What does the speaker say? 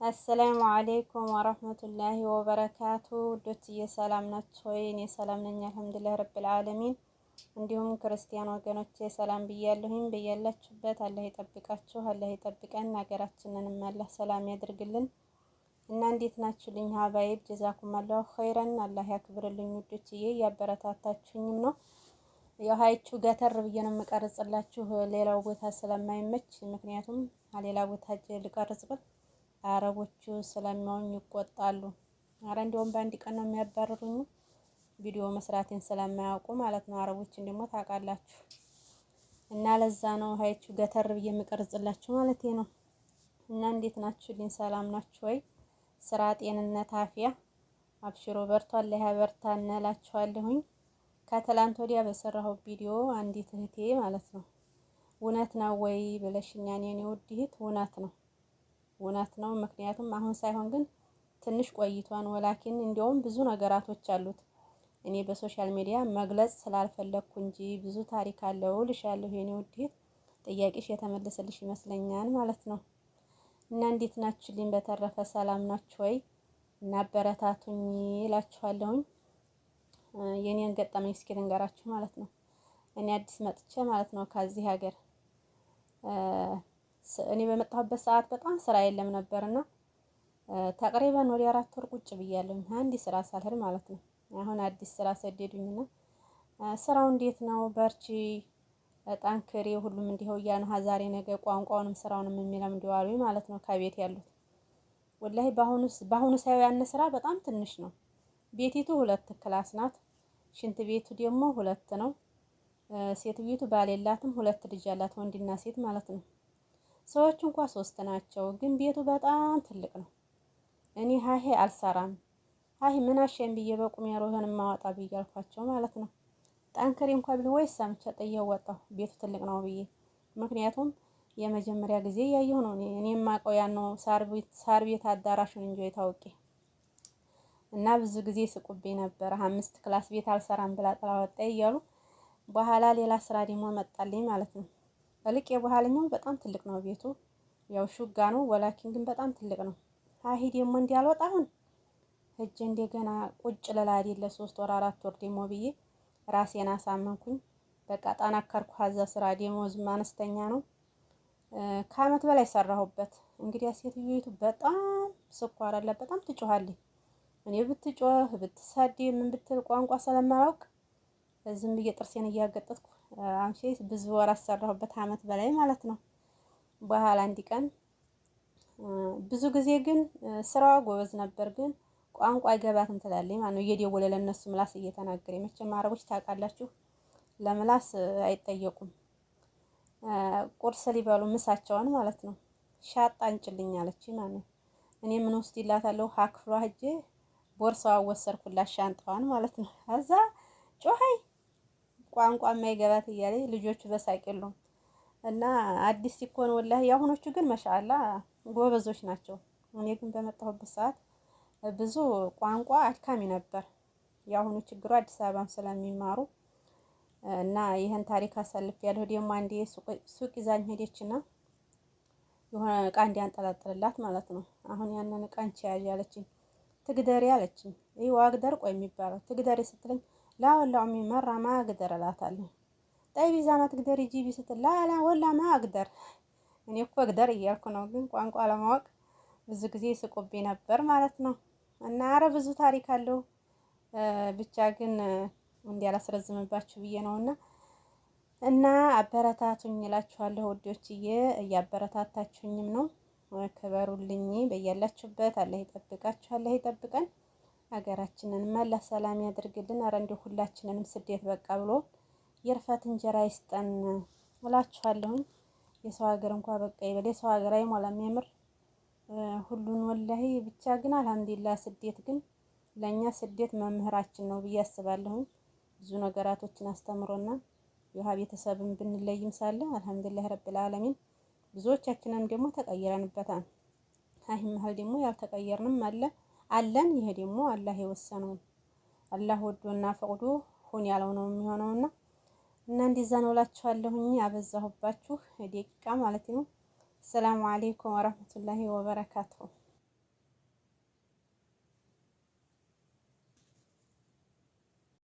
السلام عليكم ورحمة الله وبركاته። ውዶችዬ ሰላም ናችሁ ወይ? እኔ ሰላም ነኝ الحمد لله رب العالمين። እንዲሁም ክርስቲያን ወገኖቼ ሰላም ብያለሁኝ። በያላችሁበት አላህ ይጠብቃችሁ፣ አላህ ይጠብቀን፣ ሀገራችንንም አላህ ሰላም ያድርግልን። እና እንዴት ናችሁልኝ حبايب? جزاكم الله خيرا፣ አላህ ያክብርልኝ። ውዶችዬ እያበረታታችሁኝም ነው። ያው ሀይቹ ገተር ብዬ ነው የምቀርጽላችሁ ሌላው ቦታ ስለማይመች፣ ምክንያቱም ሌላ ቦታ ልቀርጽ ብል አረቦቹ ስለሚያውኝ ይቆጣሉ። አረ እንዲያውም በአንድ ቀን ነው የሚያባርሩኝ ቪዲዮ መስራቴን ስለማያውቁ ማለት ነው። አረቦችን ደግሞ ታውቃላችሁ። እና ለዛ ነው ሀይቹ ገተር ብዬ የምቀርጽላችሁ ማለት ነው። እና እንዴት ናችሁልኝ? ሰላም ናችሁ ወይ? ስራ፣ ጤንነት፣ አፍያ አብሽሮ በርቷል። አላህ ያበርታን እላችኋለሁኝ። ከትላንት ወዲያ በሰራሁት ቪዲዮ አንዲት እህቴ ማለት ነው እውነት ነው ወይ ብለሽኛል። የኔ ውድ እህት እውነት ነው፣ እውነት ነው። ምክንያቱም አሁን ሳይሆን ግን ትንሽ ቆይቷን ولكن እንዲያውም ብዙ ነገራቶች አሉት። እኔ በ social media መግለጽ ስላልፈለግኩ እንጂ ብዙ ታሪክ አለው እልሻለሁ። የኔ ውድ እህት ጥያቄሽ የተመለሰልሽ ይመስለኛል ማለት ነው። እና እንዴት ናችሁልኝ? በተረፈ ሰላም ናችሁ ወይ? እና አበረታቱኝ እላችኋለሁኝ። የኔን ገጠመኝ እስኪ ልንገራችሁ ማለት ነው። እኔ አዲስ መጥቼ ማለት ነው ከዚህ ሀገር እኔ በመጣሁበት ሰዓት በጣም ስራ የለም ነበርና تقريبا ወደ 4 ወር ቁጭ ብያለሁኝ አንድ ስራ ሳልሄድ ማለት ነው። አሁን አዲስ ስራ ሰደዱኝና ስራው እንዴት ነው? በርቺ፣ ጠንክሪ፣ ሁሉም እንዲሁ እያሉ ነው። ዛሬ ነገ ቋንቋውንም ስራውንም የሚለምደው አሉኝ ማለት ነው ከቤት ያሉት። والله በአሁኑ ሳየው ያነ ስራ በጣም ትንሽ ነው። ቤቲቱ 2 class ናት። ሽንት ቤቱ ደግሞ 2 ነው። ሴትየቱ ባል የላትም፣ 2 ልጅ አላት፣ ወንድና ሴት ማለት ነው። ሰዎች እንኳ 3 ናቸው፣ ግን ቤቱ በጣም ትልቅ ነው። እኔ ሀሄ አልሰራም ሀይ ምን አሸን ብዬ በቁም ያሮህን ማወጣ ብዬ አልኳቸው ማለት ነው። ጠንክሬ እንኳ ቢል ወይ ሰምቼ ጥዬው ወጣሁ፣ ቤቱ ትልቅ ነው ብዬ። ምክንያቱም የመጀመሪያ ጊዜ እያየሁ ነው። እኔ የማውቀው ያን ነው ሳር ቤት አዳራሹን እንጂ ታውቂ እና ብዙ ጊዜ ስቁብኝ ነበር። 5 class ቤት አልሰራም ብላ ጥላ ወጣ እያሉ በኋላ ሌላ ስራ ደግሞ መጣልኝ ማለት ነው። እልቅ የበኋላኛው በጣም ትልቅ ነው ቤቱ፣ ያው شقة ነው ولكن ግን በጣም ትልቅ ነው። አይ ደግሞ እንዲያልወጣ አሁን እጄ እንደገና ቁጭ ልል አይደለ 3 ወር 4 ወር ደግሞ ብዬ ራሴን አሳመንኩኝ። በቃ ጠናከርኩ። ሀዛ ስራ ደሞዝም አነስተኛ ነው። ከአመት በላይ ሰራሁበት። እንግዲህ ሴትዮይቱ በጣም ስኳር አለ፣ በጣም ትጮኻለች። እኔ ብትጮህ ብትሳደብ ምን ብትል ቋንቋ ስለማላውቅ ዝም ብዬ ጥርሴን እያገጠጥኩ አምሼ ብዙ ወራት ሰራሁበት፣ አመት በላይ ማለት ነው። በኋላ አንድ ቀን ብዙ ጊዜ ግን ስራዋ ጎበዝ ነበር፣ ግን ቋንቋ አይገባትም ትላለች ማለት ነው። እየደወለ ለእነሱ ምላስ እየተናገረ መቼም አረቦች ታውቃላችሁ ለምላስ አይጠየቁም። ቁርስ ሊበሉ ምሳቸውን ማለት ነው ሻጣ አንጭልኝ አለች ማለት ነው። እኔ ምን ውስጥ ይላታለሁ ሀክፍሏ ሂጄ ቦርሳዋ ወሰድኩላት ሻንጣዋን ማለት ነው። ከዛ ጮኸይ ቋንቋ የማይገባት እያለ ልጆቹ በሳቅ የሉም። እና አዲስ ሲኮን ወላሂ የአሁኖቹ ግን መሻአላ ጎበዞች ናቸው። እኔ ግን በመጣሁበት ሰዓት ብዙ ቋንቋ አድካሚ ነበር። የአሁኑ ችግሩ አዲስ አበባም ስለሚማሩ እና ይህን ታሪክ አሳልፍ ያለሁ ደግሞ አንዴ ሱቅ ይዛኝ ሄደችና የሆነ እቃ እንዲያንጠላጥልላት ማለት ነው። አሁን ያንን እቃ አንቺ ያዥ አለችኝ። ትግደሪ አለችኝ። ይህ ዋግደር ቆይ የሚባለው ትግደሪ ስትለኝ لا والله أمي مرة ما أقدر እላታለሁ። طيب إذا ما تقدري جيبي ስትል لا لا والله ما أقدر። እኔ እኮ أقدر እያልኩ ነው፣ ግን ቋንቋ ለማወቅ ብዙ ጊዜ ስቆቤ ነበር ማለት ነው። እና አረ ብዙ ታሪክ አለው። ብቻ ግን እንዲያላስረዝምባችሁ ብዬ ነውና እና አበረታቱኝ እላችኋለሁ ውዶችዬ። እያበረታታችሁኝም ነው። ክበሩልኝ በያላችሁበት። አላህ ይጠብቃችሁ፣ አላህ ይጠብቀን። ሀገራችንን መላ ሰላም ያድርግልን። አረ እንዲሁ ሁላችንንም ስደት በቃ ብሎ የእርፈት እንጀራ ይስጠን እላችኋለሁኝ። የሰው ሀገር እንኳ በቃ ይበል። የሰው ሀገር አይሞላም የምር ሁሉን ወላሂ። ብቻ ግን አልሐምዱሊላህ ስደት ግን ለእኛ ስደት መምህራችን ነው ብዬ አስባለሁኝ። ብዙ ነገራቶችን አስተምሮና የውሃ ቤተሰብን ብንለይም ሳለ አልሐምዱሊላህ ረብል ዓለሚን ብዙዎቻችንም ደግሞ ተቀይረንበታል። አይ መሀል ደግሞ ያልተቀየርንም አለ አለን። ይሄ ደግሞ አላህ የወሰነው አላህ ወዶና ፈቅዶ ሁን ያለው ነው የሚሆነውና እና እንደዛ ነው እላችኋለሁኝ። አበዛሁባችሁ ደቂቃ ማለት ነው። ሰላሙ አለይኩም ወራህመቱላሂ ወበረካቱሁ።